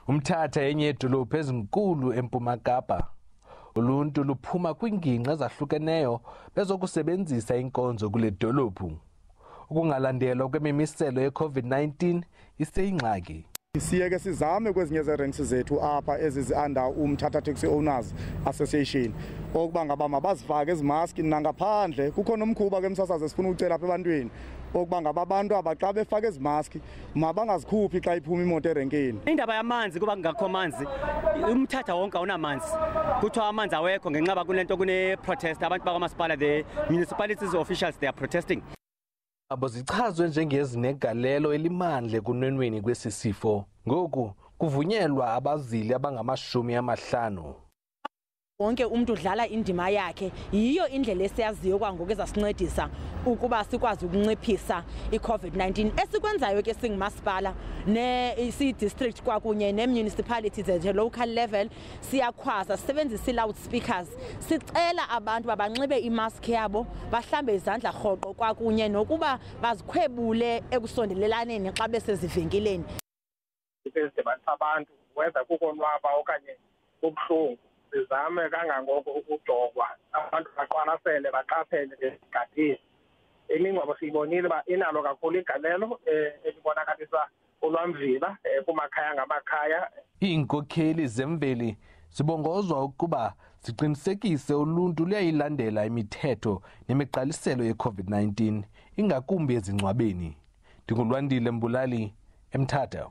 Umthatha yenye yedolophu ezinkulu eMpuma Kapa. Uluntu luphuma kwiingingqi ezahlukeneyo bezokusebenzisa inkonzo kule dolophu. Ukungalandelwa kwemimiselo ye-COVID-19 iseyingxaki. Siye ke sizame kwezinye zeerenks zethu apha ezizi-under Umthatha Taxi Owners Association okuba ngaba mabazifake ezi maski nangaphandle. Kukho nomkhuba ke, msasazi, esifuna ucela apha ebantwini okuba ngaba abantu aba xa befake ezi maski mabangazikhuphi xa iphuma imoto erenkini. Indaba yamanzi, kuba kungakho amanzi, uMthatha wonke awunamanzi. Kuthiwa amanzi awekho ngenxa yoba kunento kune-protest, abantu bakwamasipala, the municipalities officials, they are protesting. Abo zichazwe njengezinegalelo elimandla ekunwenweni kwesi sifo. Ngoku kuvunyelwa abazili abangama-50. Wonke umntu udlala indima yakhe. Yiyo indlela esiyaziyo kwangoku ezasincedisa ukuba sikwazi ukunciphisa i-COVID-19. Esikwenzayo ke singumasipala siyi-district kwakunye nee-municipalities at a local level, siyakhwaza sisebenzisa ii-loudspeakers, sicela abantu uba banxibe imask yabo, bahlambe izandla rhoqo, kwakunye nokuba bazikhwebule ekusondelelaneni xa besezivenkileni. Ezidibanisa abantu, whether kukonwaba okanye kubuhlungu, sizame kangangoko ukujongwa, abantu baqwalasele, baqaphele, bezigadile. Imingcwabo siyibonile uba inalo kakhulu igalelo elibonakalisa ulwamvila kumakhaya ngamakhaya. Iinkokheli zemveli zibongozwa ukuba ziqinisekise uluntu luyayilandela imithetho nemigqaliselo ye-COVID-19, ingakumbi ezingcwabeni. NdinguLwandile Mbulali, eMthatha.